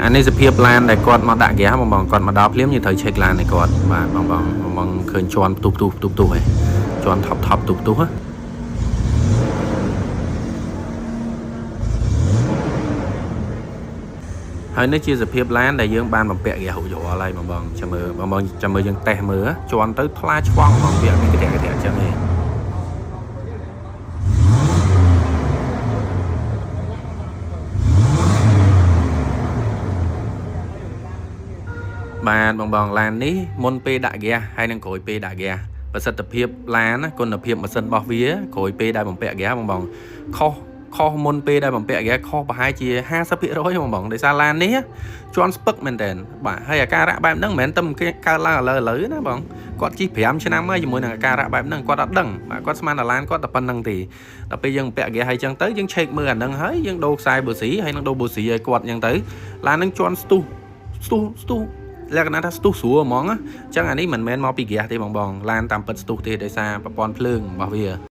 អានេះសភាពឡានដែលគាត់មកដាក់ហ្គាសបងបងគាត់មកដល់ភ្លាមយើងត្រូវ check ឡានឲ្យគាត់បាទបងបងបងបងឃើញជាន់ផ្ទុះផ្ទុះផ្ទុះផ្ទុះហ៎ជាន់ថប់ថប់ផ្ទុះផ្ទុះហ៎ ហើយនេះជាសភាពឡានដែលយើងបានបំពាក់ហ្គាសរួចរាល់ហើយបងបងចាំមើលបងបងចាំមើលយើងតេស្តមើលជាន់ទៅថ្លាឆ្វង់ហ្មងវាអត់មានកតាក់កតាក់ចឹងទេ បាទបងបងឡាននេះមុនពេលដាក់ហ្គាសហើយនិងក្រោយពេលដាក់ហ្គាសប្រសិទ្ធភាពឡានណាគុណភាពម៉ាស៊ីនរបស់វាក្រោយពេលដែលបំពាក់ហ្គាសបងបងខុសខុសមុនពេលដែលបំពាក់ហ្គាសខុសប្រហែលជា50%បងបងដោយសារឡាននេះជាន់ស្ពឹកមែនតើបាទហើយអាការៈបែបហ្នឹងមិនមែនតែកើតឡើងឥឡូវឥឡូវណាបងគាត់ជិះ5ឆ្នាំហើយជាមួយនឹងអាការៈបែបហ្នឹងគាត់អត់ដឹងបាទគាត់ស្មានតែឡានគាត់តែប៉ុណ្្នឹងទេដល់ពេលយើងបំពាក់ហ្គាសហើយចឹងទៅយើងឆែកមើលអាហ្នឹងហើយយើងដូរខ្សែបូស៊ីហើយនឹងដូរបូស៊ីឲ្យគាត់ចឹងទៅឡានហ្នឹងជាន់ស្ទុះស្ទុះស្ទុះ លក្ខណៈថាស្ទុះស្រួលហ្មងណាអញ្ចឹងអានេះមិនមែនមកពីហ្គាសទេបងបងឡានតាមពិតស្ទុះទេដោយសារប្រព័ន្ធភ្លើងរបស់វា។